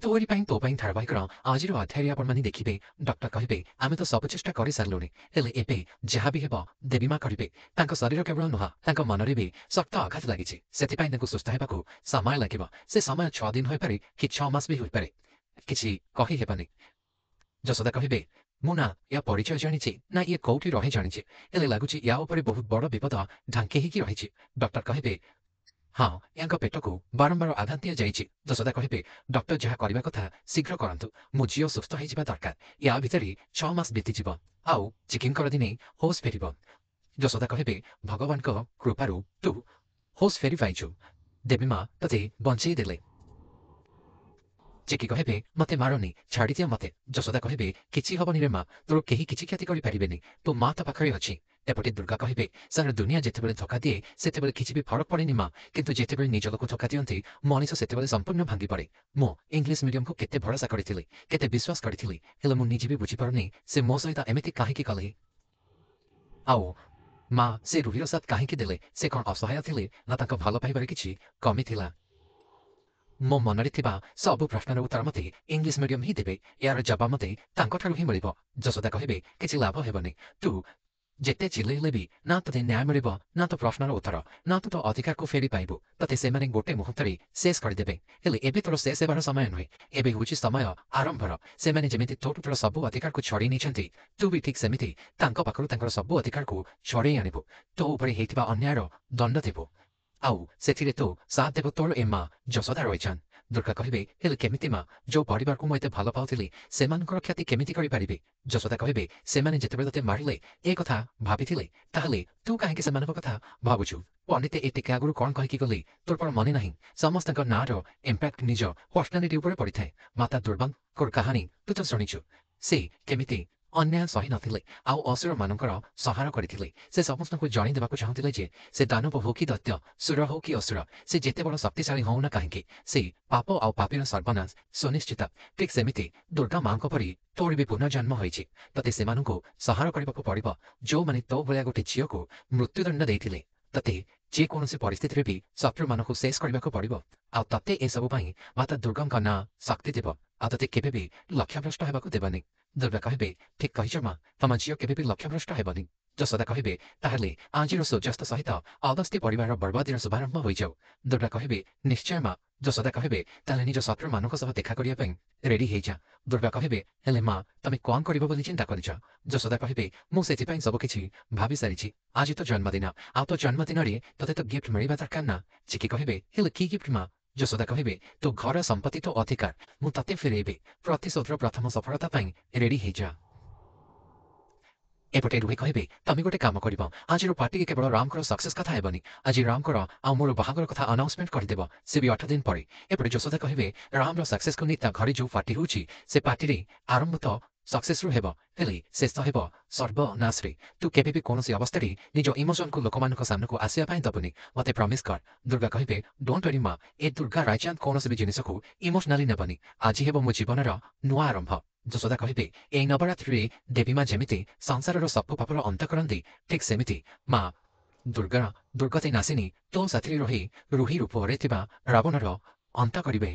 ତୋରି ପାଇଁ ତୋ ପାଇଁ ଧାରାବାହିକର ଆଜିର ଅଧ୍ୟାୟରେ ଆପଣମାନେ ଦେଖିବେ। ଡକ୍ଟର କହିବେ, ଆମେ ତ ସବୁ ଚେଷ୍ଟା କରିସାରିଲୁଣି, ହେଲେ ଏବେ ଯାହା ବି ହେବ ଦେବୀ ମା କରିବେ। ତାଙ୍କ ଶରୀର କେବଳ ନୁହଁ, ତାଙ୍କ ମନରେ ବି ଶକ୍ତ ଆଘାତ ଲାଗିଛି। ସେଥିପାଇଁ ତାଙ୍କୁ ସୁସ୍ଥ ହେବାକୁ ସମୟ ଲାଗିବ। ସେ ସମୟ 6 ଦିନ ହୋଇପାରେ କି 6 ମାସ ବି ହୋଇପାରେ, କିଛି କହି ହେବନି। ଯଶୋଦା କହିବେ, ମୁଁ ନା ୟା ପରିଚୟ ଜାଣିଛି ନା ଇଏ କୋଉଠି ରହେ ଜାଣିଛି, ହେଲେ ଲାଗୁଛି ୟା ଉପରେ ବହୁତ ବଡ ବିପଦ ଢାଙ୍କି ହେଇକି ରହିଛି। ଡକ୍ଟର କହିବେ, ହଁ, ୟାଙ୍କ ପେଟକୁ ବାରମ୍ବାର ଆଘାତ ଦିଆଯାଇଛି। ଯଶୋଦା କହିବେ, ଡକ୍ଟର, ଯାହା କରିବା କଥା ଶୀଘ୍ର କରନ୍ତୁ। ମୋ ଝିଅ ସୁସ୍ଥ ହେଇଯିବା ଦରକାର। ୟା ଭିତରେ 6 ମାସ ବିତିଯିବ ଆଉ ଚିକିଙ୍କର ଦିନେ ହୋସ୍ ଫେରିବ। ଯଶୋଦା କହିବେ, ଭଗବାନଙ୍କ କୃପାରୁ ତୁ ହୋସ୍ ଫେରି ପାଇଛୁ। ଦେବୀ ମା ତତେ ବଞ୍ଚେଇ ଦେଲେ। ଚିକି କହିବେ, ମତେ ମାରନି, ଛାଡ଼ିଦିଅ ମତେ। ଯଶୋଦା କହିବେ, କିଛି ହବନି ରେ ମା, ତୋର କେହି କିଛି କ୍ଷତି କରିପାରିବେନି। ତୋ ମା ତ ପାଖରେ ଅଛି। ଏପଟେ ଦୁର୍ଗା କହିବେ, ସାରା ଦୁନିଆ ଯେତେବେଳେ ଧୋକା ଦିଏ, ସେତେବେଳେ କିଛି ବି ଫରକ ପଡ଼େନି ମା। କିନ୍ତୁ ଯେତେବେଳେ ନିଜ ଲୋକ ଧୋକା ଦିଅନ୍ତି, ମଣିଷ ସେତେବେଳେ ସମ୍ପୂର୍ଣ୍ଣ ଭାଙ୍ଗି ପଡ଼େ। ମୁଁ ଇଂଲିଶ ମିଡିୟମକୁ କେତେ ଭରସା କରିଥିଲି, କେତେ ବିଶ୍ୱାସ କରିଥିଲି, ହେଲେ ମୁଁ ନିଜେ ବି ବୁଝିପାରୁନି ସେ ମୋ ସହିତ ଏମିତି କାହିଁକି କଲେ। ଆଉ ମା, ସେ ରୁହିର ସାଥ କାହିଁକି ଦେଲେ? ସେ କଣ ଅସହାୟ ଥିଲେ ନା ତାଙ୍କ ଭଲ ପାଇବାରେ କିଛି କମି ଥିଲା? ମୋ ମନରେ ଥିବା ସବୁ ପ୍ରଶ୍ନର ଉତ୍ତର ମୋତେ ଇଂଲିଶ ମିଡିୟମ ହିଁ ଦେବେ। ଏହାର ଜବାବ ମୋତେ ତାଙ୍କଠାରୁ ହିଁ ମିଳିବ। ଯଶୋଦା କହିବେ, କିଛି ଲାଭ ହେବନି। ତୁ ଯେତେ ଚିଲେଇଲେ ବି ନା ତୋତେ ନ୍ୟାୟ ମିଳିବ, ନା ତୋ ପ୍ରଶ୍ନର ଉତ୍ତର, ନା ତୁ ତୋ ଅଧିକାରକୁ ଫେରି ପାଇବୁ। ତତେ ସେମାନେ ଗୋଟେ ମୁହୂର୍ତ୍ତରେ ଶେଷ କରିଦେବେ। ହେଲେ ଏବେ ତୋର ଶେଷ ହେବାର ସମୟ ନୁହେଁ, ଏବେ ହେଉଛି ସମୟ ଆରମ୍ଭର। ସେମାନେ ଯେମିତି ତୋଠୁ ତୋର ସବୁ ଅଧିକାରକୁ ଛଡ଼େଇ ନେଇଛନ୍ତି, ତୁ ବି ଠିକ୍ ସେମିତି ତାଙ୍କ ପାଖରୁ ତାଙ୍କର ସବୁ ଅଧିକାରକୁ ଛଡ଼େଇ ଆଣିବୁ। ତୋ ଉପରେ ହେଇଥିବା ଅନ୍ୟାୟର ଦଣ୍ଡ ଦେବୁ ଆଉ ସେଥିରେ ତୋ ସାଥ ଦେବ ତୋର ଏ ମା ଯଶୋଦା ରହିଛନ୍। ଦୁର୍ଗା କହିବେ, ହେଲେ କେମିତି ମା? ଯୋଉ ପରିବାରକୁ ମୁଁ ଏତେ ଭଲ ପାଉଥିଲି, ସେମାନଙ୍କର କ୍ଷତି କେମିତି କରିପାରିବି? ଯଶୋଦା କହିବେ, ସେମାନେ ଯେତେବେଳେ ତତେ ମାରିଲେ ଏ କଥା ଭାବିଥିଲେ? ତାହେଲେ ତୁ କାହିଁକି ସେମାନଙ୍କ କଥା ଭାବୁଛୁ? ପଣ୍ଡିତେ ଏ ଟିକେ ଆଗରୁ କଣ କହିକି ଗଲେ, ତୋର କଣ ମନେ ନାହିଁ? ସମସ୍ତଙ୍କ ନାଁର ଇମ୍ପାକ୍ଟ ନିଜ ପର୍ସନାଲିଟି ଉପରେ ପଡ଼ିଥାଏ। ମାତା ଦୁର୍ଗାଙ୍କର କାହାଣୀ ତୁ ତ ଶୁଣିଛୁ। ସେ କେମିତି ଅନ୍ୟାୟ ସହି ନଥିଲେ ଆଉ ଅସୁରମାନଙ୍କର ସଂହାର କରିଥିଲେ। ସେ ସମସ୍ତଙ୍କୁ ଜଣେଇ ଦେବାକୁ ଚାହୁଁଥିଲେ ଯେ ସେ ଦାନବ ହଉ କି ଦୈତ୍ୟ, ସୁର ହଉ କି ଅସୁର, ସେ ଯେତେ ବଡ଼ ଶକ୍ତିଶାଳୀ ହଉ ନା କାହିଁକି, ସେ ପାପ ଆଉ ପାପୀର ସର୍ବନାଶ ସୁନିଶ୍ଚିତ। ଠିକ୍ ସେମିତି ଦୁର୍ଗା ମାଙ୍କ ପରି ତୋର ବି ପୁନର୍ଜନ୍ମ ହୋଇଛି। ତତେ ସେମାନଙ୍କୁ ସଂହାର କରିବାକୁ ପଡ଼ିବ, ଯୋଉମାନେ ତୋ ଭଳିଆ ଗୋଟେ ଝିଅକୁ ମୃତ୍ୟୁଦଣ୍ଡ ଦେଇଥିଲେ। ତତେ ଯେକୌଣସି ପରିସ୍ଥିତିରେ ବି ଶତ୍ରୁମାନଙ୍କୁ ଶେଷ କରିବାକୁ ପଡ଼ିବ ଆଉ ତତେ ଏସବୁ ପାଇଁ ମାତା ଦୁର୍ଗାଙ୍କ ନାଁ ଶକ୍ତି ଦେବ ଆଉ ତତେ କେବେ ବି ଲକ୍ଷ୍ୟଭ୍ରଷ୍ଟ ହେବାକୁ ଦେବନି। ଦୁର୍ଗା କହିବେ, ଠିକ୍ କହିଛ ମା, ତମ ଝିଅ କେବେ ବି ଲକ୍ଷ୍ୟଭ୍ରଷ୍ଟ ହେବନି। ଯଶୋଦା କହିବେ, ତାହେଲେ ଆଜିର ସୂର୍ଯ୍ୟାସ୍ତ ସହିତ ଅଗସ୍ତି ପରିବାରର ବର୍ବାଦୀର ଶୁଭାରମ୍ଭ ହୋଇଯାଉ। ଦୁର୍ଗା କହିବେ, ନିଶ୍ଚୟ ମା। ଯଶୋଦା କହିବେ, ତାହେଲେ ନିଜ ଶତ୍ରୁମାନଙ୍କ ସହ ଦେଖା କରିବା ପାଇଁ ରେଡି ହେଇଯା। ଦୁର୍ଗା କହିବେ, ହେଲେ ମା, ତମେ କଣ କରିବ ବୋଲି ଚିନ୍ତା କରିଛ? ଯଶୋଦା କହିବେ, ମୁଁ ସେଥିପାଇଁ ସବୁ କିଛି ଭାବି ସାରିଛି। ଆଜି ତ ଜନ୍ମଦିନ ଆଉ ତୋ ଜନ୍ମଦିନରେ ତତେ ତ ଗିଫ୍ଟ ମିଳିବା ଦରକାର ନା? ଚିକି କହିବେ, ହେଲେ କି ଗିଫ୍ଟ ମା? ଯଶୋଦା କହିବେ, ତୋ ଘର ସମ୍ପତ୍ତି, ତୋ ଅଧିକାର ମୁଁ ତତେ ଫେରେଇବି। ପ୍ରତିଶୋଧର ପ୍ରଥମ ସଫଳତା ପାଇଁ ରେଡି ହେଇଯା। ଏପଟେ ରୁହି କହିବେ, ତମେ ଗୋଟେ କାମ କରିବ। ଆଜିର ପାର୍ଟିରେ କେବଳ ରାମଙ୍କର ସକ୍ସେସ୍ କଥା ହେବନି। ଆଜି ରାମଙ୍କର ଆଉ ମୋର ବାହାଘର କଥା ଆନାଉନ୍ସମେଣ୍ଟ କରିଦେବ, ସେ ବି 8 ଦିନ ପରେ। ଏପଟେ ଯଶୋଦା କହିବେ, ରାମର ସକ୍ସେସକୁ ନେଇ ତା ଘରେ ଯୋଉ ପାର୍ଟି ହେଉଛି, ସେ ପାର୍ଟିରେ ଆରମ୍ଭ ତ ସକ୍ସେସରୁ ହେବ, ହେଲେ ଶେଷ ହେବ ସର୍ବନାଶରେ। ତୁ କେବେ ବି କୌଣସି ଅବସ୍ଥାରେ ନିଜ ଇମୋସନକୁ ଲୋକମାନଙ୍କ ସାମ୍ନାକୁ ଆସିବା ପାଇଁ ଦବୁନି। ମତେ ପ୍ରମିସ୍ କର। ଦୁର୍ଗା କହିବେ, don't worry ମା, ଏ ଦୁର୍ଗା ରାୟଚାନ୍ଦ କୌଣସି ବି ଜିନିଷକୁ ଇମୋସନାଲି ନେବନି। ଆଜି ହେବ ମୋ ଜୀବନର ନୂଆ ଆରମ୍ଭ। ଯଶୋଦା କହିବେ, ଏଇ ନବରାତ୍ରିରେ ଦେବୀ ମା ଯେମିତି ସଂସାରର ସବୁ ପାପର ଅନ୍ତ କରନ୍ତି, ଠିକ୍ ସେମିତି ମା ଦୁର୍ଗା ଦୁର୍ଗତି ନାଶିନୀ ତୋ ସାଥିରେ ରହି ରୁହି ରୂପରେ ଥିବା ରାବଣର ଅନ୍ତ କରିବେ।